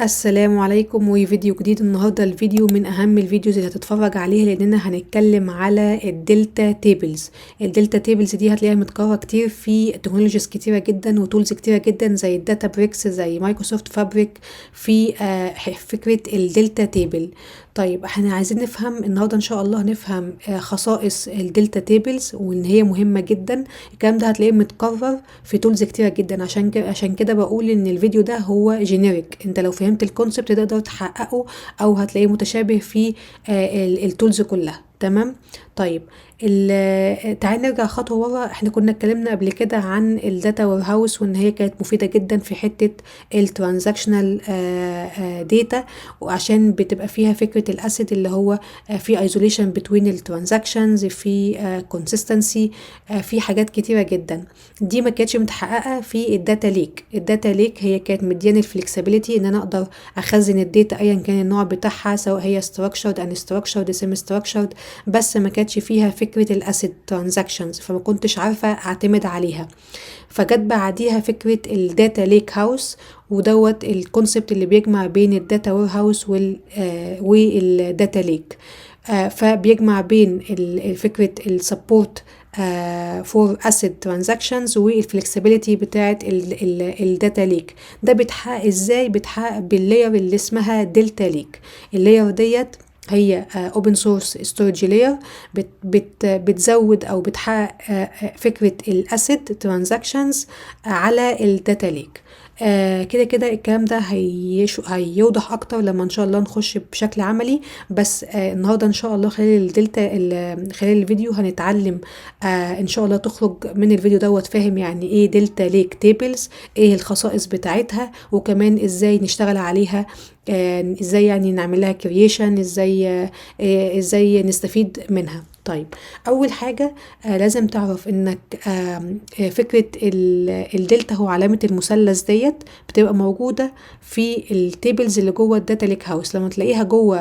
السلام عليكم وفيديو جديد. النهارده الفيديو من اهم ال videos اللي هتتفرج عليها، لاننا هنتكلم على ال delta tables. ال delta tables دي هتلاقيها متكررة كتير في technologies كتيرة جدا و tools كتيرة جدا، زي ال Databricks، زي Microsoft Fabric، في فكرة ال delta table. طيب احنا عايزين نفهم النهارده ان شاء الله، نفهم خصائص ال delta tables وان هي مهمة جدا. الكلام ده هتلاقيه متكرر في tools كتيرة جدا، عشان كده بقول ان الفيديو ده هو generic. انت لو فهمت ال concept تقدر تحققه، او هتلاقيه متشابه في ال tools كلها. تمام. طيب تعال نرجع خطوة ورا. احنا كنا اتكلمنا قبل كده عن ال data warehouse، وان هي كانت مفيدة جدا في حتة ال transactional data، وعشان بتبقى فيها فكرة ال ACID اللي هو في isolation between ال transactions، في consistency، في حاجات كتيرة جدا. دي ما كانتش متحققه في ال data lake. ال data lake هي كانت مدياني ال flexibility ان انا اقدر اخزن ال data ايا كان النوع بتاعها، سواء هي structured، unstructured، semi structured، بس ما كانتش فيها فكرة ال ACID transactions، فما كنتش عارفه اعتمد عليها. فجت بعديها فكرة ال data lake house، ودوت ال concept اللي بيجمع بين ال data warehouse وال data lake، فبيجمع بين فكرة ال support for ACID transactions وال flexibility بتاعه ال data lake. ده بيتحقق ازاي؟ بيتحقق بال layer اللي اسمها delta lake. ال layer ديت هي open source storage layer بت بتزود او بتحقق فكرة ال ACID transactions على ال data lake. كده كده الكلام ده هيوضح اكتر لما ان شاء الله نخش بشكل عملي، بس النهارده ان شاء الله خلال الفيديو هنتعلم، ان شاء الله تخرج من الفيديو دوت فاهم يعني ايه delta lake tables، ايه الخصائص بتاعتها، وكمان ازاي نشتغل عليها، ازاي يعني نعمل لها creation، ازاي نستفيد منها. طيب اول حاجة لازم تعرف انك فكرة الدلتا هو علامة المثلث ديت بتبقى موجودة في ال tables اللي جوه ال data lake house. لما تلاقيها جوه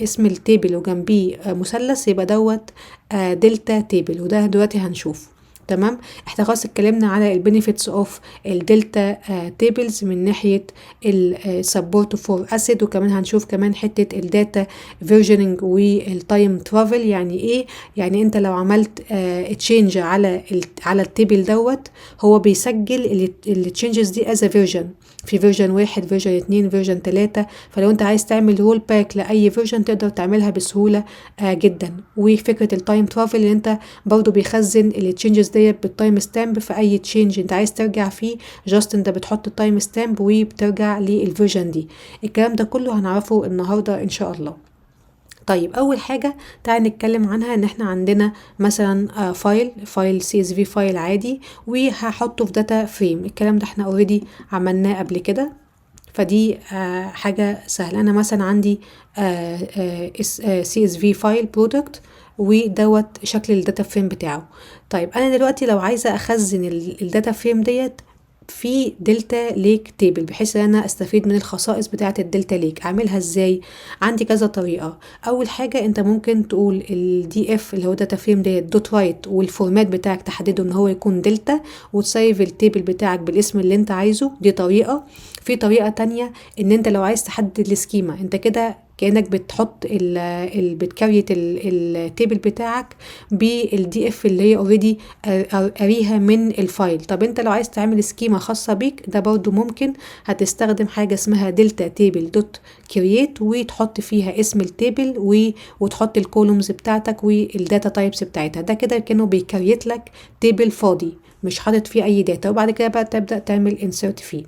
اسم ال table وجنبيه مثلث، يبقى دوت delta table، وده دلوقتي هنشوفه. تمام، احنا خلاص اتكلمنا على ال benefits of ال delta tables من ناحية ال support for ACID، وكمان هنشوف كمان حتة ال data versioning وال time travel. يعني ايه؟ يعني انت لو عملت change على ال table دوت، هو بيسجل ال changes دي as version، في version 1، version 2، version 3. فلو انت عايز تعمل roll back لاي version تقدر تعملها بسهولة جدا. وفكره ال time travel اللي انت برضو بيخزن ال changes ديت بال time stamp، في اي change انت عايز ترجع فيه just انت بتحط ال time stamp وبترجع لل version دي. الكلام ده كله هنعرفه النهارده ان شاء الله. طيب اول حاجة تعال نتكلم عنها ان احنا عندنا مثلا file CSV file عادي، وهحطه في data frame. الكلام ده احنا already عملناه قبل كده، فدي حاجة سهله. انا مثلا عندي CSV file product، ودوت شكل ال data frame بتاعه. طيب انا دلوقتي لو عايزه اخزن ال data frame ديت في delta lake table بحيث ان انا استفيد من الخصائص بتاعه ال delta lake، اعملها ازاي؟ عندي كذا طريقه. اول حاجة انت ممكن تقول ال df اللي هو data frame ديت dot write، وال format بتاعك تحدده ان هو يكون دلتا، وت save ال table بتاعك بالاسم اللي انت عايزه. دي طريقه. في طريقه تانية ان انت لو عايز تحدد ال schema، انت كده كانك بتحط ال ال بت create ال table بتاعك بال df اللي هي already قاريها من ال file. طب انت لو عايز تعمل schema خاصة بيك، ده برضو ممكن، هتستخدم حاجة اسمها delta table dot create، وتحط فيها اسم ال table وتحط ال columns بتاعتك وال data types بتاعتها. ده كده كانه بي create لك table فاضي مش حاطط فيه اي data، وبعد كده بقى تبدا تعمل insert فيه.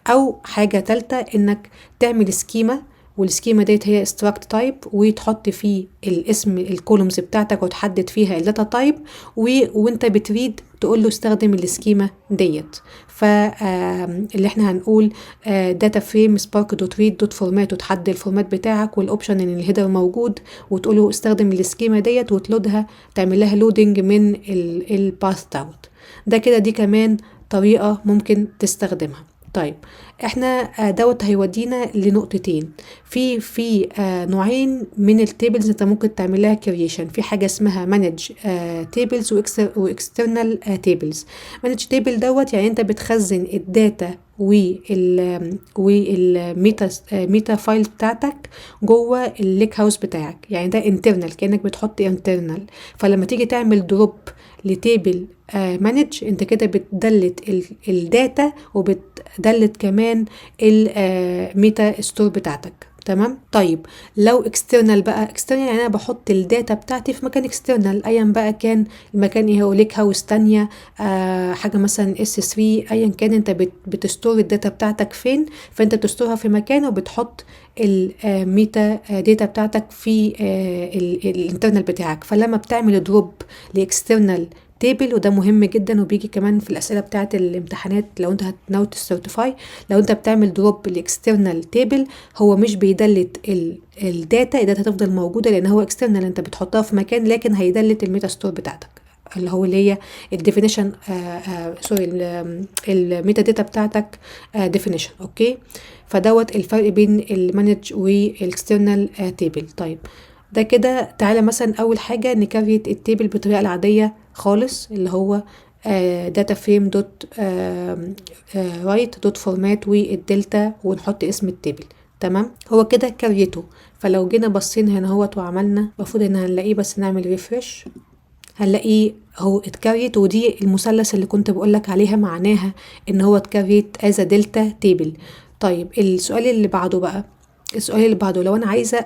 او حاجة تالتة انك تعمل schema، وال schema ديت هي struct type، وتحط فيه الاسم ال columns بتاعتك وتحدد فيها ال data type، وانت بت read تقول له استخدم ال schema ديت. فاللي احنا هنقول data frame spark dot read dot format، وتحدد ال format بتاعك وال option ان ال header موجود، وتقول له استخدم ال schema ديت، وت load ها، تعمل لها loading من ال path دوت. ده كده دي كمان طريقة ممكن تستخدمها. طيب احنا دوت هيودينا لنقطتين في نوعين من ال tables انت ممكن تعمل لها creation. في حاجة اسمها managed tables و external tables. managed table دوت يعني انت بتخزن ال data وال meta file بتاعتك جوه ال lakehouse بتاعك، يعني ده internal، كانك بتحط internal. فلما تيجي تعمل drop ل table managed، انت كده بت delete ال data وبت delete كمان ال meta store بتاعتك. تمام. طيب لو external بقى، external يعني انا بحط ال data بتاعتي في مكان external، ايا بقى كان المكان ايه، هو lakehouse تانية، حاجة مثلا S3، ايا كان انت بت store ال data بتاعتك فين، فانت بت store ها في مكان وبتحط ال meta data بتاعتك في ال internal بتاعك. فلما بتعمل drop ل external table، وده مهم جدا وبيجي كمان في الاسئلة بتاعه الامتحانات لو انت هتناوي ت certify، لو انت بتعمل drop ل external table هو مش بي delete ال data، ال data هتفضل موجودة لان هو external، انت بتحطها في مكان، لكن هي delete ال meta store بتاعتك اللي هو اللي هي ال definition، sorry، ال meta data بتاعتك definition. okay، فدوت الفرق بين ال managed وال external table. طيب ده كده، تعالى مثلا اول حاجة ن create ال table بالطريقة العادية خالص اللي هو data frame dot write dot format وال delta ونحط اسم ال table. تمام، هو كده create ه. فلو جينا بصينا هنا اهوت وعملنا، المفروض ان هنلاقيه، بس نعمل refresh هنلاقيه هو ات create، ودي المثلث اللي كنت بقولك عليها معناها ان هو ات create as delta table. طيب السؤال اللي بعده بقى، السؤال اللي بعده لو انا عايزه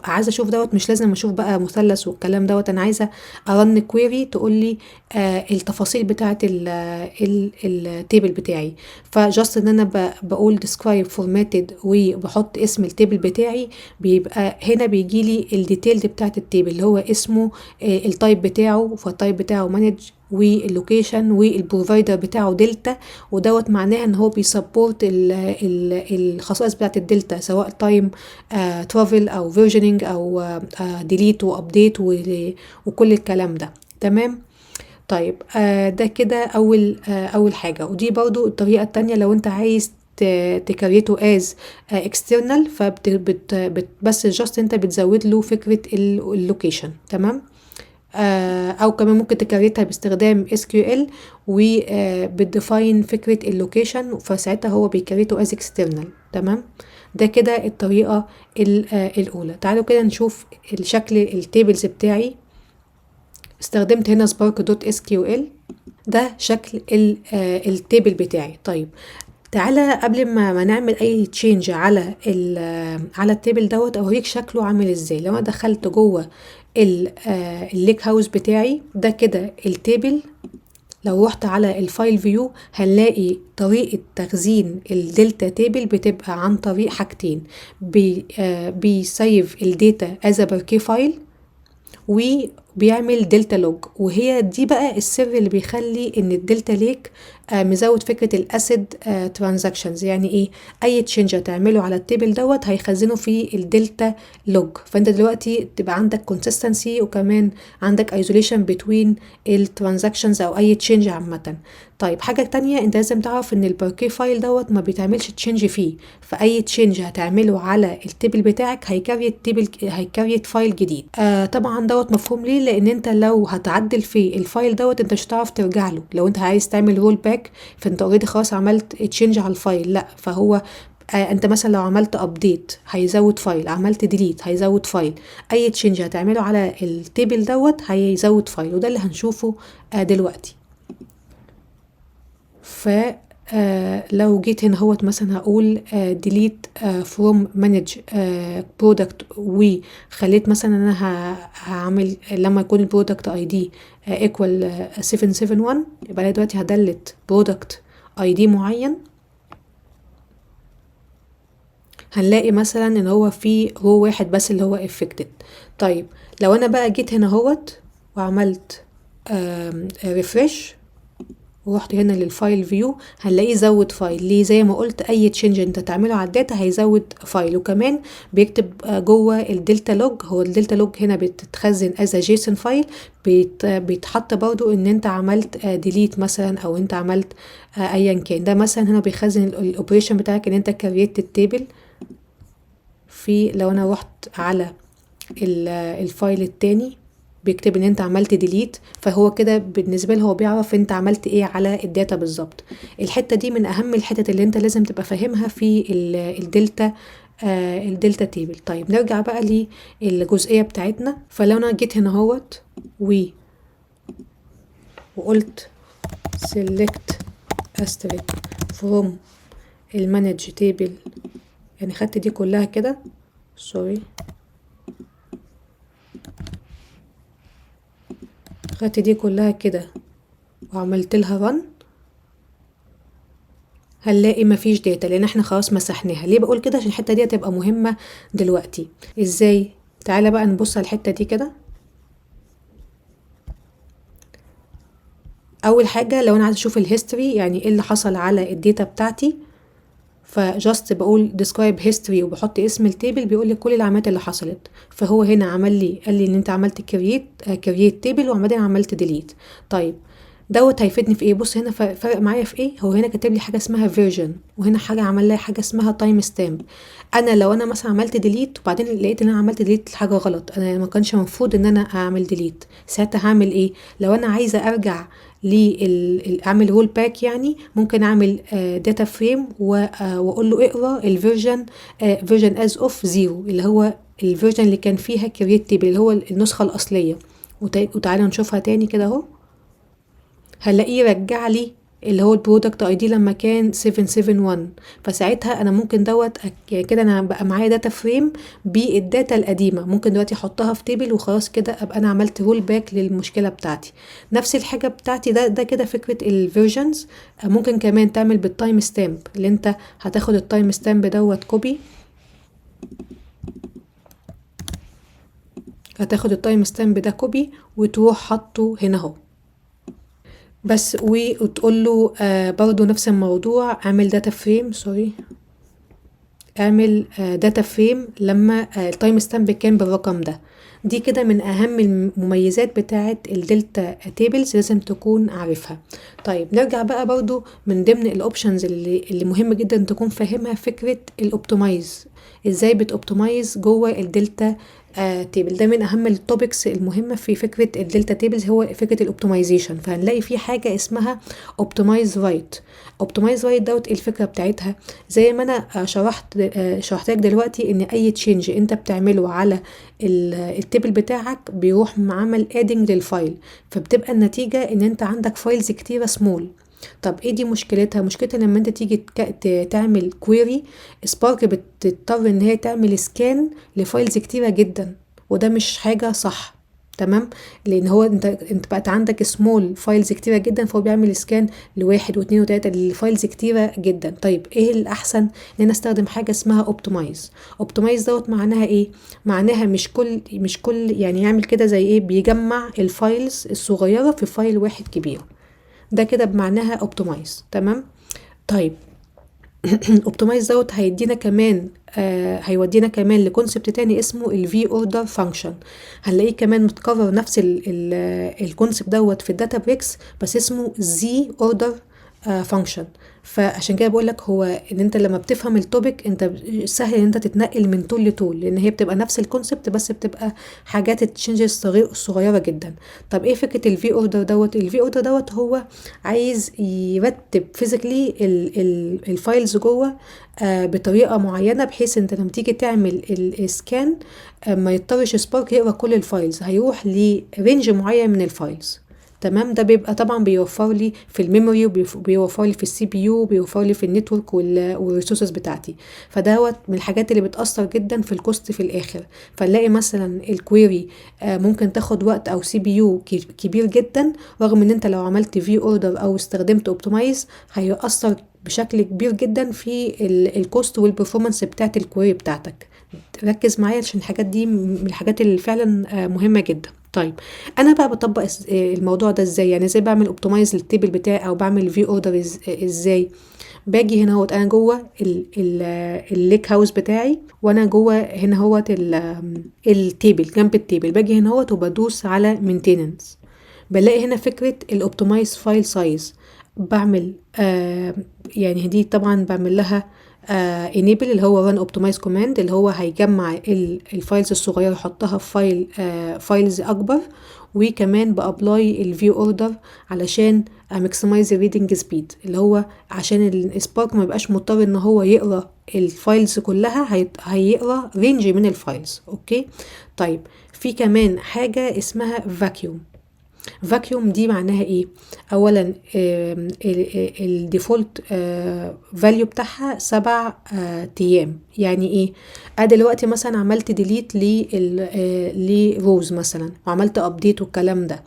اشوف دوت، مش لازم اشوف بقى مثلث والكلام دوت، انا عايزه ا run query تقول لي التفاصيل بتاعه ال table بتاعي. ف just ان انا بقول describe formatted وبحط اسم ال table بتاعي، بيبقى هنا بيجي لي ال detail بتاعه ال table اللي هو اسمه، ال type بتاعه، فال type بتاعه managed، وال location وال provider بتاعه دلتا، ودوت معناها ان هو بي support الخصائص بتاعت الدلتا سواء time travel او versioning او delete و update وكل الكلام ده. تمام. طيب ده كده اول حاجه. ودي برضو الطريقة التانية لو انت عايز ت create ه as external، فبت بت بت بس just انت بتزود له فكرة ال location. تمام. او كمان ممكن ت create ها باستخدام SQL وبت define فكرة ال location، فساعتها هو بي create ه as external. تمام. ده كده الطريقة الاولى. تعالوا كده نشوف الشكل ال tables بتاعي. استخدمت هنا Spark dot SQL، ده شكل ال table بتاعي. طيب تعالى قبل ما نعمل اي change على ال table دوت اوريك شكله عامل ازاي. لو انا دخلت جوه ال lakehouse بتاعي، ده كده ال table. لو رحت على ال file view هنلاقي طريقة تخزين ال delta table بتبقى عن طريق حاجتين، بي save ال data as Parquet file وبيعمل delta log. وهي دي بقى السر اللي بيخلي ان ال Delta Lake مزود فكرة ال ACID transactions. يعني ايه؟ اي change هتعمله على ال table دوت هيخزنه في ال delta log، فانت دلوقتي تبقى عندك consistency وكمان عندك isolation between ال transactions او اي change عامه. طيب حاجة تانية، انت لازم تعرف ان ال Parquet file دوت ما بيتعملش change فيه، فاي change هتعمله على ال table بتاعك هي create table، هي create file جديد. طبعا دوت مفهوم ليه؟ لان انت لو هتعدل في ال file دوت انت مش هتعرف ترجع له. لو انت عايز تعمل roll back فانت already خلاص عملت change على ال file، لا، فهو انت مثلا لو عملت update هيزود file، عملت delete هيزود file، اي change هتعمله على ال table دوت هيزود file، وده اللي هنشوفه دلوقتي. ف لو جيت هنا هوت مثلا هقول delete from managed product، وخليت مثلا انا هعمل لما يكون ال product ID equal 771، يبقى انا دلوقتي ه delete product ID معين. هنلاقي مثلا ان هو في row واحد بس اللي هو affected. طيب لو انا بقى جيت هنا اهوت وعملت refresh ورحت هنا لل file view هنلاقيه زود file. ليه؟ زي ما قلت اي change انت تعمله على ال data هيزود file. وكمان بيكتب جوه ال delta log، هو ال delta log هنا بتتخزن as JSON file، بيتحط برضو ان انت عملت delete مثلا او انت عملت ايا كان. ده مثلا هنا بيخزن ال operation بتاعك ان انت create ال table. في لو انا رحت على ال file التاني بيكتب ان انت عملت delete، فهو كده بالنسبة له هو بيعرف انت عملت ايه على ال data بالظبط. الحتة دي من اهم الحتت اللي انت لازم تبقى فاهمها في ال delta table. طيب نرجع بقى للجزئيه بتاعتنا. فلو انا جيت هنا اهوت وقلت select asterisk from ال manage table، يعني خدت دي كلها كده، sorry، خدت دي كلها كده وعملت لها run، هنلاقي مفيش data لان احنا خلاص مسحناها. ليه بقول كده؟ عشان الحتة دي هتبقى مهمة دلوقتي. ازاي؟ تعالى بقى نبص على الحتة دي كده. اول حاجة لو انا عايزه اشوف ال history، يعني ايه اللي حصل على ال data بتاعتي، ف just بقول describe history وبحط اسم ال table، بيقول لي كل العمليات اللي حصلت. فهو هنا قال لي ان انت عملت create table وبعدين عملت delete. طيب دوت هيفيدني في ايه؟ بص هنا فرق معايا في ايه؟ هو هنا كاتب لي حاجة اسمها version، وهنا حاجة عمل لها حاجة اسمها timestamp. انا لو انا مثلا عملت delete وبعدين لقيت ان انا عملت delete لحاجة غلط، انا ما كانش المفروض ان انا اعمل delete، ساعتها هعمل ايه؟ لو انا عايزه ارجع اعمل rollback، يعني ممكن اعمل data frame واقول له اقرا ال version، version as of 0، اللي هو ال version اللي كان فيها create table، اللي هو النسخة الاصلية. وتعالى نشوفها تاني كده اهو، هنلاقيه رجع لي اللي هو ال product ID لما كان 771. فساعتها انا ممكن دوت يعني كده انا بقى معايا data frame بال data القديمة، ممكن دلوقتي احطها في table وخلاص كده ابقى انا عملت rollback للمشكلة بتاعتي. نفس الحاجة بتاعتي ده كده فكرة ال versions. ممكن كمان تعمل بال timestamp، اللي انت هتاخد ال timestamp دوت copy، هتاخد ال timestamp ده copy وتروح حاطه هنا اهو بس، وتقول له برضو نفس الموضوع، اعمل data frame، sorry، اعمل data frame لما ال timestamp كان بالرقم ده. دي كده من اهم المميزات بتاعه ال delta tables، لازم تكون عارفها. طيب نرجع بقى برضو من ضمن ال options اللي مهم جدا تكون فاهمها، فكرة ال optimize، ازاي بت optimize جوه الدلتا table. ده من اهم ال topics المهمة في فكرة ال delta tables، هو فكرة ال optimization. فهنلاقي في حاجة اسمها optimize write. optimize write دوت الفكرة بتاعتها زي ما انا شرحت لك دلوقتي، ان اي change انت بتعمله على ال table بتاعك بيروح عمل adding لل file، فبتبقى النتيجة ان انت عندك files كتيرة سمول. طب ايه دي مشكلتها؟ مشكلتها لما انت تيجي تعمل query، Spark بتضطر ان هي تعمل scan ل files كتيرة جدا، وده مش حاجة صح، تمام؟ لان هو انت بقت عندك small files كتيرة جدا، فهو بيعمل scan لواحد واثنين وثلاثة ل files كتيرة جدا. طيب ايه الاحسن؟ ان انا استخدم حاجة اسمها optimize. optimize دوت معناها ايه؟ معناها مش كل يعني يعمل كده زي ايه، بيجمع ال files الصغيرة في file واحد كبير، ده كده بمعناها optimize، تمام؟ طيب optimize دوت هيدينا كمان، هيودينا كمان ل concept تاني اسمه ال V order function. هنلاقيه كمان متكرر نفس ال concept دوت في ال Databricks، بس اسمه Z order function. فعشان كده بقول لك هو ان انت لما بتفهم ال topic انت سهل ان انت تتنقل من tool ل tool، لان هي بتبقى نفس ال concept بس بتبقى حاجات changes صغيرة جدا. طب ايه فكرة ال V order دوت؟ ال V order دوت هو عايز يرتب physically ال files جوه بطريقة معينة، بحيث انت لما تيجي تعمل ال scan، ما يضطرش Spark يقرا كل ال files، هيروح ل range معين من ال files، تمام؟ ده بيبقى طبعا بيوفر لي في ال memory، وبيوفر لي في ال CPU، وبيوفر لي في ال network وال resources بتاعتي. فدوت من الحاجات اللي بتأثر جدا في ال cost في الاخر. فنلاقي مثلا ال query، ممكن تاخد وقت او CPU كبير جدا، رغم ان انت لو عملت V order او استخدمت optimize هيأثر بشكل كبير جدا في ال cost وال performance بتاعت ال query بتاعتك. ركز معايا عشان الحاجات دي من الحاجات اللي فعلا مهمة جدا. طيب انا بقى بطبق الموضوع ده ازاي؟ يعني ازاي بعمل optimize لل table بتاعي او بعمل V order ازاي؟ باجي هنا اهوت، انا جوه ال lake house بتاعي، وانا جوه هنا اهوت ال table، جنب ال table باجي هنا اهوت وبدوس على maintenance، بلاقي هنا فكرة ال optimize file size. بعمل يعني دي طبعا بعمل لها enable اللي هو run optimize command، اللي هو هيجمع ال files الصغيرة يحطها في files اكبر، وكمان ب apply ال V order علشان ا maximize ال reading speed، اللي هو عشان ال Spark ما يبقاش مضطر ان هو يقرا ال files كلها، هيقرا range من ال files. okay، طيب في كمان حاجة اسمها vacuum. vacuum دي معناها ايه؟ اولا ال default value بتاعها 7 ايام. يعني ايه؟ انا دلوقتي مثلا عملت delete ل rows مثلا وعملت update والكلام ده،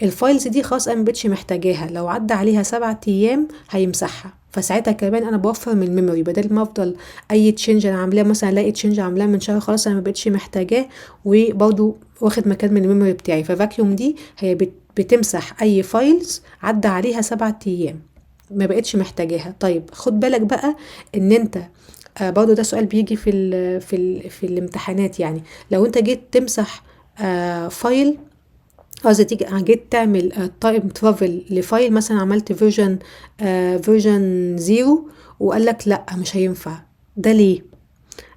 ال files دي خلاص انا مبقتش محتاجاها، لو عدى عليها 7 ايام هيمسحها. فساعتها كمان انا بوفر من ال memory، بدل ما افضل اي change انا عاملاه مثلا الاقي change عاملاه من شهر خلاص انا مبقتش محتاجاه وبرضه واخد مكان من ال memory بتاعي. ف vacuum دي هي بتمسح اي files عدى عليها 7 ايام ما بقتش محتاجاها. طيب خد بالك بقى ان انت برضه ده سؤال بيجي في الامتحانات، يعني لو انت جيت تمسح file، قصدي تيجي جيت تعمل time travel ل file مثلا، عملت version 0 وقال لك لا مش هينفع. ده ليه؟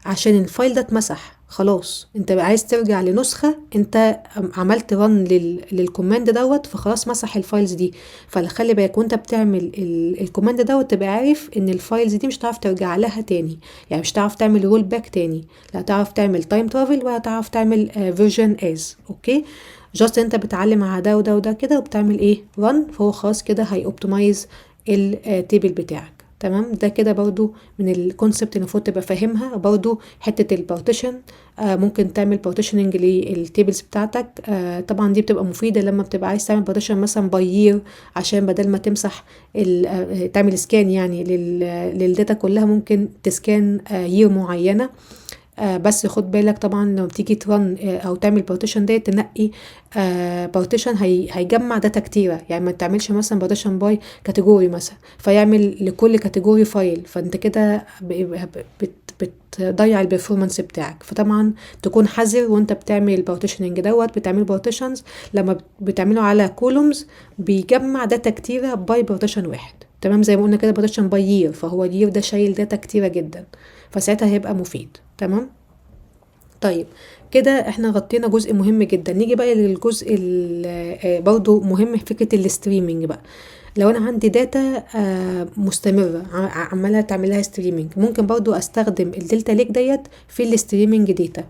عشان ال file ده اتمسح خلاص، انت بقى عايز ترجع لنسخة انت عملت run لل command دوت، فخلاص مسح ال files دي. فخلي بالك وانت بتعمل ال command دوت تبقى عارف ان ال files دي مش هتعرف ترجع لها تاني، يعني مش هتعرف تعمل roll back تاني، لا تعرف تعمل time travel ولا تعرف تعمل version as. okay، just انت بتعلم على ده وده وده كده وبتعمل ايه run، فهو خلاص كده هي optimize ال table بتاعك. تمام، ده كده برضو من ال concept اللي المفروض تبقى فاهمها. برضو حتة ال partition، ممكن تعمل partitioning لل tables بتاعتك. طبعا دي بتبقى مفيدة لما بتبقى عايز تعمل partition مثلا by year، عشان بدل ما تمسح تعمل scan يعني لل data كلها، ممكن ت scan year معينة. بس خد بالك طبعا لما بتيجي ت run او تعمل partition ديت تنقي partition هيجمع data كتيره، يعني ما تعملش مثلا partition by category مثلا فيعمل لكل category file، فانت كده بتضيع ال performance بتاعك. فطبعا تكون حذر وانت بتعمل ال partitioning دوت، بتعمل partitions لما بتعمله على columns بيجمع data كتيره by partition واحد. تمام، زي ما قلنا كده partition by year، فهو ال year ده شايل data كتيره جدا، فساعتها هيبقى مفيد. تمام، طيب كده احنا غطينا جزء مهم جدا. نيجي بقى للجزء برضو مهم، فكرة ال streaming بقى. لو انا عندي data مستمرة عمالة تعملها streaming، ممكن برضو استخدم ال Delta Lake ديت في ال streaming data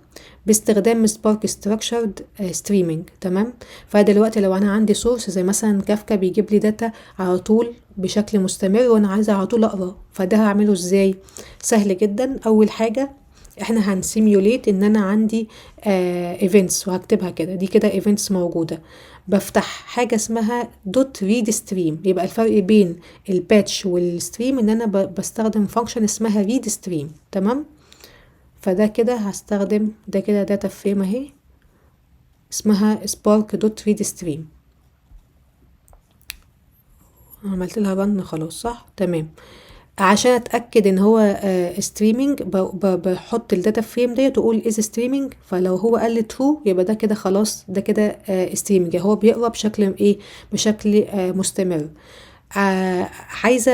باستخدام Spark structured streaming. تمام، فدلوقتي لو انا عندي source زي مثلا كافكا بيجيب لي data على طول بشكل مستمر وانا عايزة على طول اقرا، فده هعمله ازاي؟ سهل جدا. اول حاجة احنا هن simulate ان انا عندي events، وهكتبها كده، دي كده events موجودة. بفتح حاجة اسمها dot read stream. يبقى الفرق بين ال batch وال stream ان انا بستخدم function اسمها read stream. تمام، فده كده هستخدم ده كده data frame اهي اسمها spark dot read stream، عملت لها run خلاص صح؟ تمام. عشان اتاكد ان هو streaming بحط ال data frame ديت واقول is streaming، فلو هو قال لي true يبقى ده كده خلاص، ده كده streaming، هو بيقرا بشكل ايه؟ بشكل مستمر. عايزه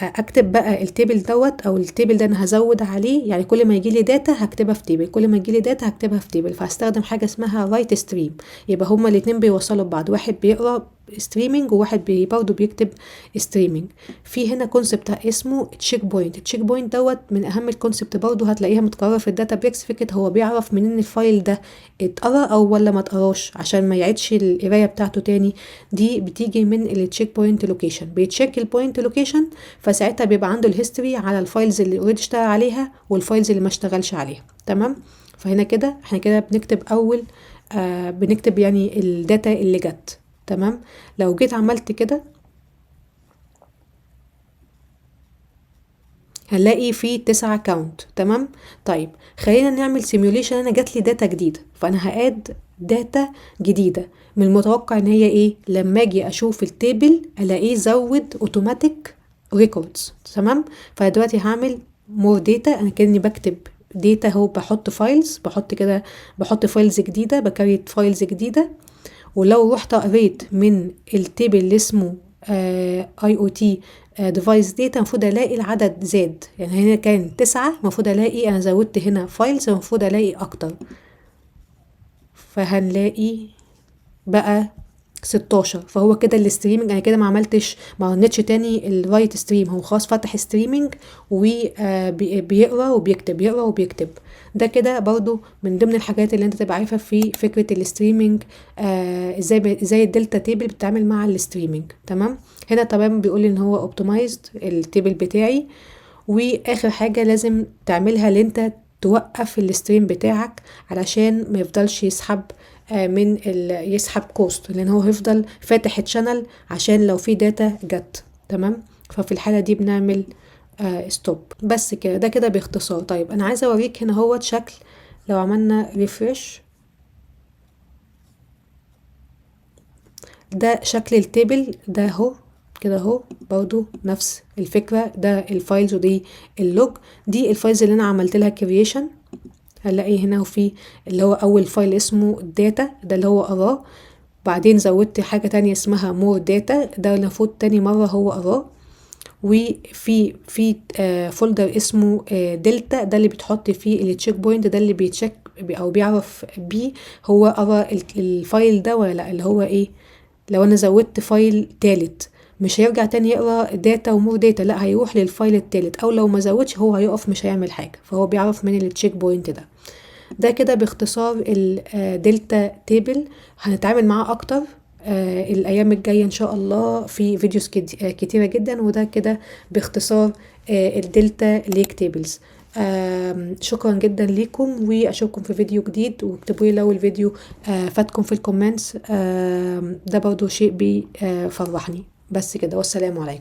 اكتب بقى ال table دوت او ال table ده انا هزود عليه، يعني كل ما يجي لي data هكتبها في table، كل ما يجي لي data هكتبها في table، فهستخدم حاجة اسمها write stream. يبقى هما الاتنين بيوصلوا ببعض، واحد بيقرا streaming وواحد برضه بيكتب streaming. في هنا concept اسمه checkpoint. ال checkpoint دوت من اهم ال concept برضه، هتلاقيها متكررة في ال Databricks. فكرة هو بيعرف منين ال file ده اتقرا او ولا ما اتقراش عشان ما يعيدش القراية بتاعته تاني. دي بتيجي من ال checkpoint location، بي check ال point location، فساعتها بيبقى عنده ال history على ال files اللي already اشتغل عليها وال files اللي ما اشتغلش عليها. تمام، فهنا كده احنا كده بنكتب اول بنكتب يعني ال data اللي جت. تمام، لو جيت عملت كده هنلاقي في 9 count. تمام، طيب خلينا نعمل simulation. انا جات لي data جديدة، فانا ه add data جديدة. من المتوقع ان هي ايه؟ لما اجي اشوف ال table الاقيه زود automatic records. تمام، فدلوقتي هعمل more data، انا كاني بكتب data اهو، بحط files، بحط كده، بحط files جديده، ب create files جديده. ولو رحت قريت من ال table اللي اسمه IoT device data، المفروض الاقي العدد زاد. يعني هنا كان 9، المفروض الاقي انا زودت هنا files، المفروض الاقي اكتر، فهنلاقي بقى 16. فهو كده ال streaming انا كده ما عملتش، ما رنتش تاني ال write stream، هو خلاص فتح streaming وبيقرا وبيكتب، بيقرا وبيكتب. ده كده برضو من ضمن الحاجات اللي انت تبقى عارفها في فكرة ال streaming، ازاي ال delta table بتتعامل مع ال streaming. تمام، هنا تمام بيقول لي ان هو optimized ال table بتاعي. واخر حاجة لازم تعملها اللي انت توقف ال stream بتاعك علشان ما يفضلش يسحب من يسحب cost، لان هو هيفضل فاتح channel عشان لو في data جت. تمام، ففي الحالة دي بنعمل stop. بس كده، ده كده باختصار. طيب انا عايزة اوريك هنا هو شكل لو عملنا refresh، ده شكل ال table ده اهو كده اهو، برضو نفس الفكرة، ده ال files ودي ال log، دي ال files اللي انا عملت لها creation. هنلاقي هنا وفي اللي هو اول file اسمه data، ده اللي هو قراه، بعدين زودت حاجة تانية اسمها more data، ده المفروض تاني مرة هو قراه. وفي folder اسمه دلتا، ده اللي بتحط فيه ال checkpoint، ده اللي بي check او بيعرف بيه هو قرا ال file ده ولا لا، اللي هو ايه لو انا زودت file تالت مش هيرجع تاني يقرا data و more data، لا هيروح لل file التالت، او لو ما زودش هو هيقف مش هيعمل حاجه، فهو بيعرف من ال checkpoint ده. ده كده باختصار ال delta table، هنتعامل معاه اكتر الايام الجايه ان شاء الله في videos كتيره جدا. وده كده باختصار ال delta lake tables. شكرا جدا ليكم، واشوفكم في فيديو جديد. واكتبوا لي لو الفيديو فاتكم في ال comments، ده برضو شيء بيفرحني. بس كده، والسلام عليكم.